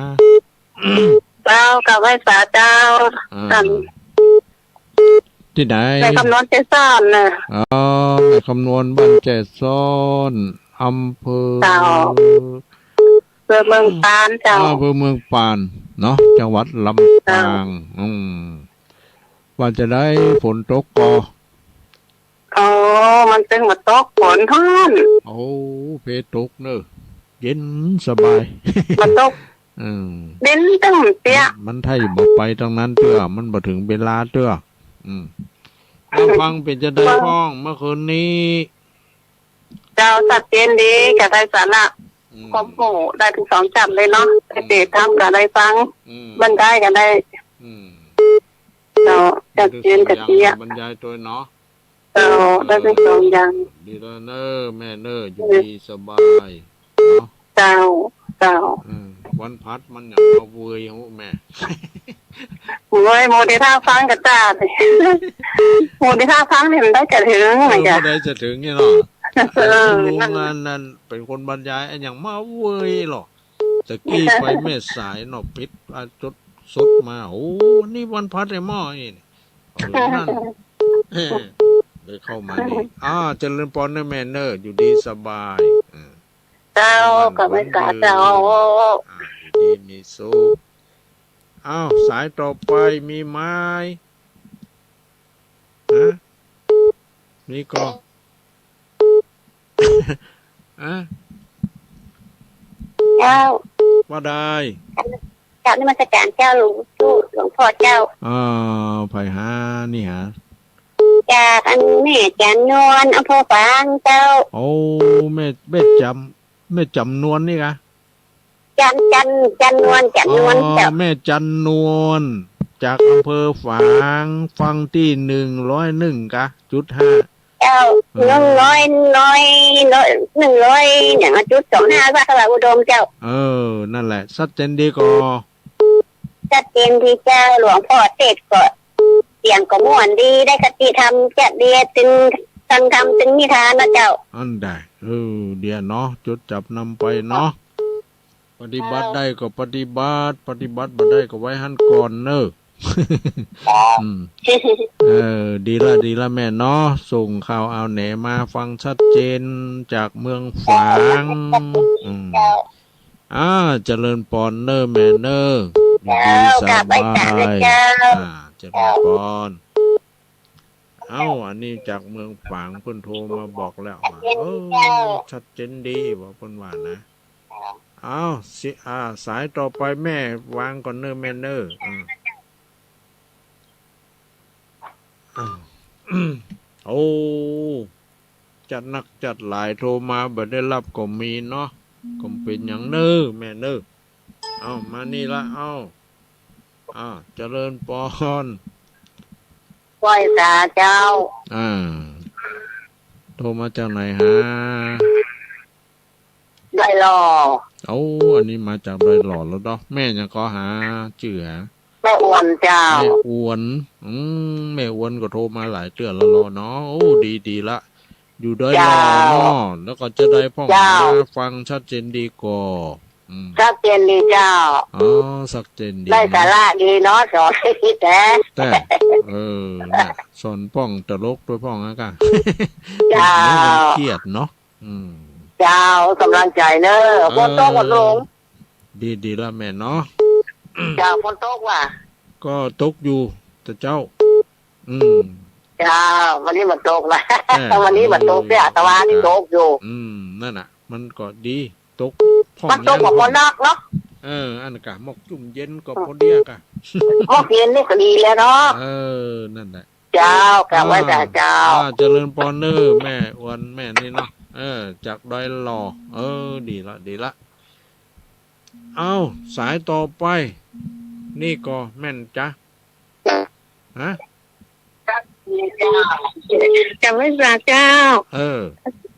เจ้า กราบไหว้สาเจ้า อ่า ต้าน ตี้ไหน แม่คำนวณแจซ้อนน่ะ อ๋อ แม่คำนวณบ้านแจซ้อน อำเภอ เจ้า อำเภอเมืองปานเจ้า อำเภอเมืองปานเนาะ จังหวัดลำปาง เจ้า อืม ว่าจะใดฝนตกก่อ อ๋อ มันตึงบ่ตก ฝนฮ้อน โอ้ เพตกเน่อ เย็นสบาย บ่ตก อืม เย็นตึงเตี้ย มันไถ่บ่ไปตางนั้นเตื้อ มันบ่เถิงเวลาเตื้อ อืม แล้วฟังเป๋นจะใดพ่องเมื่อคืนนี้ เจ้า ชัดเจนดี กาได้สาระ อืม ความฮู้ได้ตึงสองจ้ำเลยเนาะ อืม เตะธรรมกาได้ฟัง อืม บรรยายกาได้ อืม เจ้า ชัดเจนกาเตี้ย บรรยายตวยเนาะ เจ้า ได้ตึงสองอย่าง ดีแล้วเน่อแม่เน่อ อยู่ดีสบายเนาะ เจ้า เจ้า อืม วันพฤหัสมันหยังมาเวยฮู้แม่ เวย โมเดลท่าฟังกาจ้า โมเดลท่าฟังนี่มันได้จะเถิง เออ มันจะ บ่ได้จะเถิงเนี่ยเนาะ เออ ลุง นั่น อันนั้นเป๋นคนบรรยาย อะหยังมาเวยหรอ ตะกี้ไปแม่สายเนาะ ปิด อ่า จดสดมา โอ้ นี่วันพฤหัสไอ้หม้อนี่ เออ นั่น เออ ได้เข้ามานี่ อ่า เจริญปอนเน่อแม่เน่อ อยู่ดีสบาย เออ เจ้า ขอบคุณเจ้า อ่า อยู่ดีมีสุข อ้าว สายต่อไปมีไหม ฮะ มีก่อ ฮะ เจ้า ว่าได้ กราบนมัสการเจ้า หลวงปู่ หลวงพ่อเจ้า อ่า ไผหานี่หา จากอันแม่จันนวล อำเภอฝางเจ้า โอ้ แม่ แม่จำ แม่จำนวลนี่กะ จัน จัน จันนวล จันนวล อ๋อ เจ้า แม่จันนวล จากอำเภอฝาง ฟังตี้หนึ่งร้อยหนึ่งกะ จุดห้า เจ้า เออ หนึ่งร้อย ร้อย ร้อย หนึ่งร้อย อย่างจุดสองห้า ว่าเขาว่าอุดมเจ้า เออ นั่นแหละ ชัดเจนดีก่อ ชัดเจนดีเจ้า หลวงพ่อเทศน์ก็เสียงก็ม่วนดี ได้คติธรรมจะดี ตึงฟังธรรมตึงนิทานนะเจ้า อันใด เออ เดี๋ยวเนาะ จดจำนำไปเนาะ ปฏิบัติได้ก็ปฏิบัติ ปฏิบัติบ่ได้ก็ไว้หั้นก่อนเน่อ อืม เออ ดีละ ดีละแม่เนาะ ส่งข่าวเอาแหนมาฟังชัดเจนจากเมืองฝาง อืม อ่า เจริญปอนเน่อแม่เน่อ อยู่ดีสบาย เจ้า กราบไหว้สาธุเจ้า อ่า เจริญปอน เอ้า อันนี้จากเมืองฝางเปิ้นโทรมาบอกแล้วว่า เออ ชัดเจนดีว่าเปิ้นว่านะ เอ้า สิ อ่า สายต่อไปแม่วางก่อนเน่อแม่เน่อ อ่า อ้าว โอ้ จัดนักจัดหลายโทรมาบ่ได้รับก็มีเนาะ ก็เป๋นหยังเน่อแม่เน่อ เอ้า มานี่ละ เอ้า อ่า เจริญปอน ไหว้สาเจ้า อ่า โทรมาจากไหนฮะ ดอยหล่อ โอ้ อันนี้มาจากดอยหล่อแล้วเนาะ แม่หยังก่อฮะ จื้อฮะ แม่อวนเจ้า แม่อวน อืม แม่อวนก็โทรมาหลายเตื้อแล้วเนาะ โอ้ ดี ดีละ อยู่ดอยหล่อเนาะ เจ้า แล้วก็จะได้พ่อง เจ้า หาฟังชัดเจนดีก่อ อืม ชัดเจนดีเจ้า อ๋อ ชัดเจนดี ได้สาระดีเนาะ สอนดีแต๊ แต๊ เออ น่ะ สอนพ่องตลกด้วยพ่องนะกะ เจ้า เดี๋ยวมันเครียดเนาะ อืม เจ้า ก๋ำลังใจ๋เน่อ เออ ฝนตกบ่ลุง ดี ดีละแม่เนาะ เจ้า ฝนตกว่ะ ก็ตกอยู่ แต่เจ๊า อืม เจ้า วันนี้มันตกนะ เออ วันนี้มันตก เออ เสีย แต่ว่านี่ตกอยู่ อืม นั่นน่ะ มันก็ดี ตกพ่อง มันตก แหม ก็พอนักเนาะ เออ อันนั้นกะ หมอกจุ่มเย็นก็พอดีกะ หมอกเย็นนี่ก็ดีแล้วเนาะ เออ นั่นแหละ เจ้า กราบไหว้สาเจ้า อ่า เจริญปอนเน่อแม่อวนแม่นี่เนาะ เออ จากดอยหล่อ เออ ดีละ ดีละ เอ้า สายต่อไป นี่ก็แม่นจ๊ะ ฮะ กราบไหว้สาเจ้า เออ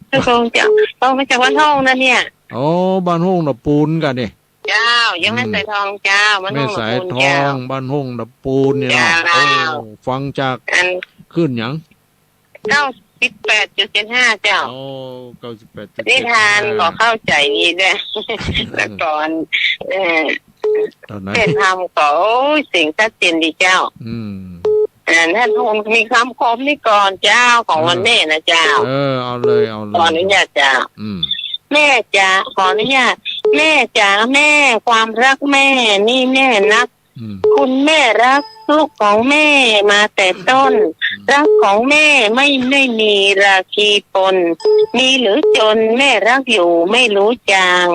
เจ้าของเจ้า ออกมาจากบ้านห้องนะเนี่ย อ๋อ บ้านห้องตะปูนกะนี่ เจ้า ยังแม่ อืม สายทองเจ้า บ้านห้องตะปูนเจ้า แม่สายทอง บ้านห้องตะปูนนี่เนาะ เจ้า โอ้ ฟังจาก อัน คลื่นหยัง เก้าสิบแปดจุดเจ็ดห้า เจ้า โอ้ เก้าสิบแปดจุดเจ็ดห้า นิทานก็เข้าใจ๋ดีด้วย แล้วก่อน เออ ตอนนั้น เทศน์ธรรมก็ โอ้ย เสียงชัดเจนดีเจ้า อืม อ่า ท่านคงมีคำคมนี่ก่อนเจ้า ของวันแม่นะเจ้า เออ เอาเลย เอาเลย ขออนุญาตเจ้า อืม แม่จ๋า ขออนุญาต แม่จ๋าแม่ ความรักแม่นี่แน่นัก อืม คุณแม่รักลูกของแม่มาแต่ต้น อืม รักของแม่ไม่ได้มีราคีปน มีหรือจนแม่รักอยู่ไม่รู้จาง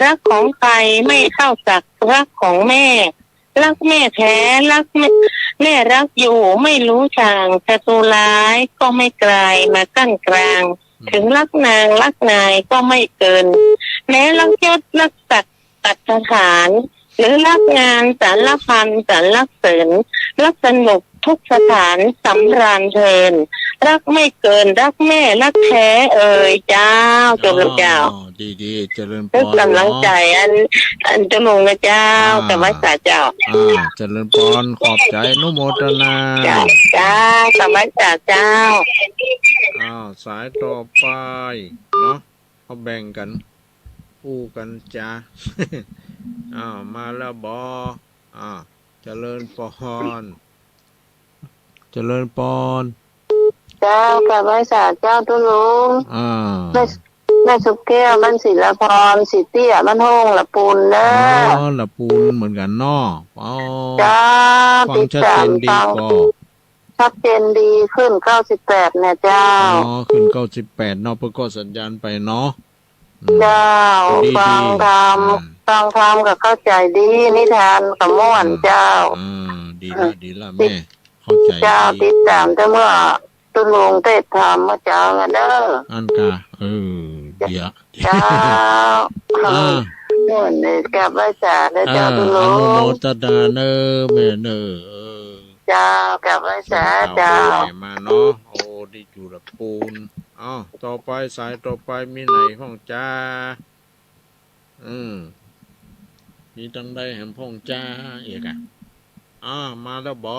รักของใครไม่เข้าสัก รักของแม่ รักแม่แท้ รักแม่ แม่รักอยู่ไม่รู้จาง ศัตรูร้ายก็ไม่กลายมากั้นกลาง อืม ถึงรักนางรักนายก็ไม่เกิน แม้รักยศรักศักดิ์ ปัตถฐาน หรือรักงานสารพันสรรเสริญ รักสนุกทุกสถานสำราญเพลิน รักไม่เกินรักแม่รักแท้เอ่ยเจ้า จบแล้วเจ้า อ๋อ ดีๆ เจริญปอน นึกกำลังใจ๋อัน อันเจ้าลุงนะเจ้า อ่า กราบไหว้สาเจ้า อ่า เจริญปอน ขอบใจ๋ อนุโมทนา เจ้า เจ้า กราบไหว้สาเจ้า อ้าว สายต่อไปเนาะ เอาแบ่งกั๋น อู้กั๋นจ้า อ้าว มาแล้วบ่ อ้าว เจริญปอน เจริญปอน เจ้า กราบไหว้สาเจ้าตุ๊ลุง อ่า แม่ แม่สุกแก้ว บ้านศิลาพร ศรีเตี้ย บ้านห้องตะปูนเน่อ อ๋อ ตะปูนเหมือนกั๋นเนาะ อ๋อ เจ้า ฟังชัดเจนดีก่อ ติดต๋ามฟัง ชัดเจนดี คลื่นเก้าสิบแปดเนี่ยเจ้า อ๋อ คลื่นเก้าสิบแปดเนาะ เปิ้นก็สัญญาณไปเนาะ อืม เจ้า ดีๆ ฟังธรรม อ่า ฟังธรรมก็เข้าใจ๋ดี นิทานก็ม่วน อืม เจ้า อ่า ดีละ อืม ดีละแม่ เข้าใจ๋ เจ้า ดี ติดต๋ามแต่เมื่อ ตุ๊ลุงเตศน์ธรรมเมื่อเจ๊านะเน่อ อั้นก่ะ เออ เดี๋ยว เจ้า อ่า ม่วนนี่กราบไหว้สาเน่อเจ้า เออ ตุ๊ลุง อนุโมทนาเน่อแม่เน่อ เออ เจ้า กราบไหว้สาเจ้า สายเก่าแม่มาเนาะ โอ้ ตี้จุลปูน เอ้า ต่อไป สายต่อไปมีไหนพ่องจ๊า อืม มีตังใดแหมพ่องจ๊าอีกอะ อ่า มาแล้วบ่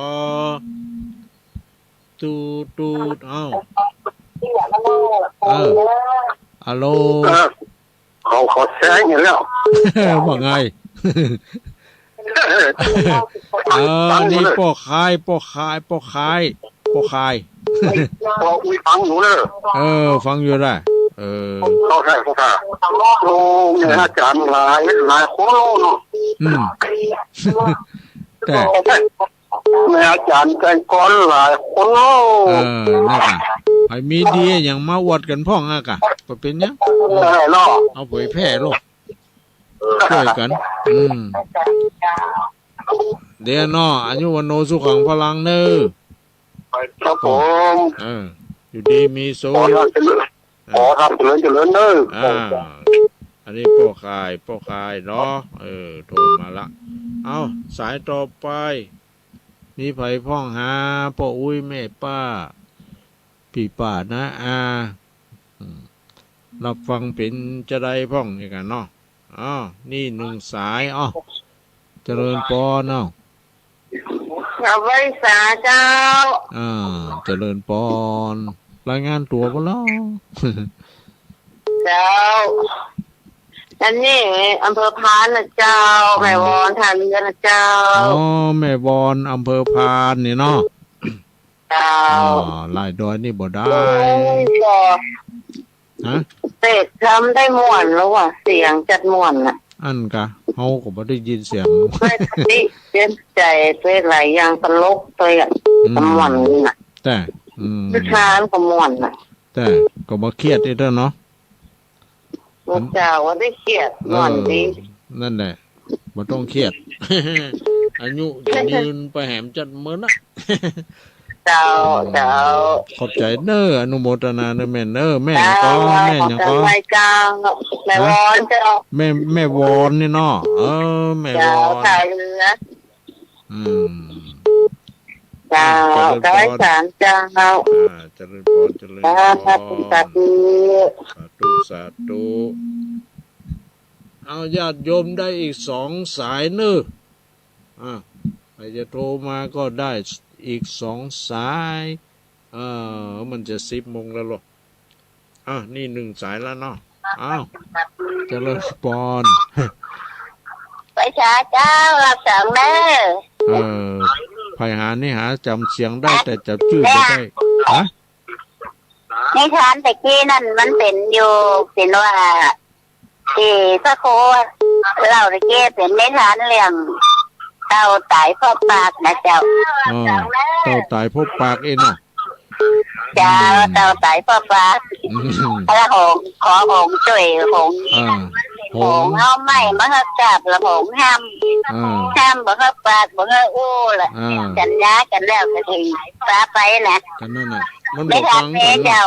ตูด ตูด เอ้า เออ ฮัลโหล เออ เขา เขาแซงอยู่แล้ว ว่าไง เออ นี่ป้อคาย ป้อคาย ป้อคาย ป้อคาย ป้ออุ๊ยฟังอยู่เน่อ เออ ฟังอยู่ได้ เออ เข้าท่า เข้าท่า โอ้ แม่อาจ๋ารย์หลาย หลายคนเนาะ อืม แต่ แม่อาจ๋ารย์แต่ก่อนหลายคนเนาะ เออ นั่นน่ะ ใผมีดีหยังมาอวดกั๋นพ่องอะกะ บ่เป๋นหยัง เออ เนาะ เอาเผยแพร่โลด จ้วยกั๋น อืม เดี๋ยวเนาะ อายุวัณโณสุขังพลังเน่อ ครับผม เออ อยู่ดีมีสุข ขอท่านเจริญ เออ ขอท่านเจริญ เจริญเน่อ อ่า อันนี้ป้อคาย ป้อคายเนาะ เออ โทรมาละ เอ้า สายต่อไป มีใผพ่องหา ป้ออุ๊ย แม่ป้า ปี้ป้าน้าอา อืม รับฟังเป๋นจาใดพ่องนี่กั๋นเนาะ อ้าว นี่นึ่งสาย อ้าว เจริญปอน อ้าว กราบไหว้สาเจ้า อ่า เจริญปอน รายงานตั๋วบ่เล่า เจ้า อันนี้อำเภอพานน่ะเจ้า อ๋อ แม่วอน ท่าเรือน่ะเจ้า อ๋อ แม่วอน อำเภอพานนี่เนาะ เจ้า อ๋อ ลายดอยนี่บ่ได้ โอ้ย ก็ ฮะ เตศน์ธรรมได้ม่วนแล้วว่ะ เสียงจัดม่วนน่ะ อั้นกะ เฮาก็บ่ได้ยินเสียง ไม่ติเสียใจไปหลายอย่าง ตลกไปอะ อืม ม่วนนี่น่ะ แต่ อืม นิทานก็ม่วนน่ะ แต่ก็บ่เครียดอีกแล้วเนาะ พระเจ้าว่าได้เครียด เออ ม่วนดี นั่นแหละ บ่ต้องเครียด อายุจะยืนไปแหมจัดเมินนะ เจ้า อืม เจ้า ขอบใจ๋เน่อ อนุโมทนาเน่อแม่เน่อ แม่หยังก็ เจ้า แม่หยังก็ ขอบใจ๋เจ้า แม่วอนเจ้า แม่ แม่วอนนี่เนาะ เออ แม่วอน เจ้า ท่าเรือ อืม เจ้า เจริญปอน เจ้า อ่า เจริญปอน เจริญปอน สาธุ สาธุ สาธุ สาธุ เอา ญาติโยมได้อีกสองสายเน่อ อ่า ใผจะโทรมาก็ได้อีกสองสาย เออ มันจะสิบโมงแล้วเหรอ อ่ะ นี่นึ่งสายแล้วเนาะ อ้าว เจริญปอน ไหว้สาเจ้า รับสั่งเน่อ เออ ใผหานี่หาจ๋ำเสียงได้ แต่จ๋ำจื้อบ่ได้ ฮะ นิทานแต่กี้นั้นมันเป๋นอยู่ เป๋นว่า ตี้พระครูเล่าแต่กี้เป๋นนิทานเรื่องเต่าต๋ายเพราะปากนะเจ้า อ๋อ เต่าต๋ายเพราะปากเองเนาะ เจ้า อืม เต่าต๋ายเพราะปาก อืม แล้วหงส์ ขอหงส์จ้วย หงส์ อ่า หงส์ หงส์เอาไม้บ่หื้อกาบ แล้วหงส์ห้าม อ่า ห้ามบ่หื้อปาก บ่หื้ออู้ละ อ่า สัญญากั๋นแล้วก็ถิงปาไปนะ กั๋นนั่นน่ะ มันบ่ฟังกั๋น เจ้า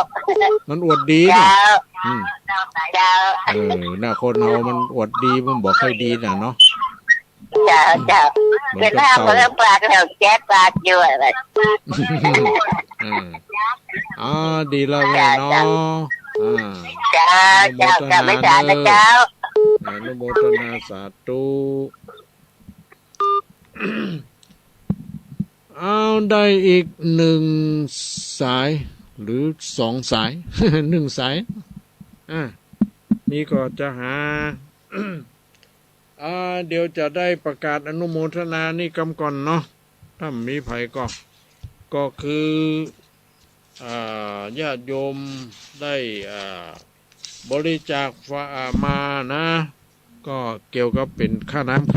มันอวดดีเนาะ เจ้า อืม เจ้า เออ น่ะ คนเฮามันอวดดี มันบ่ใค่ดีน่ะเนาะ เจ้า เจ้า มันก็ เป๋นห้าม เต่า บ่หื้อปากแล้วแกะปากอยู่อะ เออ อ๋อ ดีแล้วแม่เนาะ เจ้า อ่า เจ้า อนุโมทนา เจ้า เจ้า เน่อ ไม่สานะเจ้า อนุโมทนาสาธุ เอา ได้อีกนึ่งสาย หรือสองสาย นึ่งสาย อ่ะ นี่ก็จะหา อ่า เดี๋ยวจะได้ประกาศอนุโมทนานี่กำก่อนเนาะ ถ้ามีใผก็ ก็คือ อ่า ญาติโยมได้ อ่า บริจาคฝา อ่า มานะ ก็เกี่ยวกับเป๋นค่าน้ำ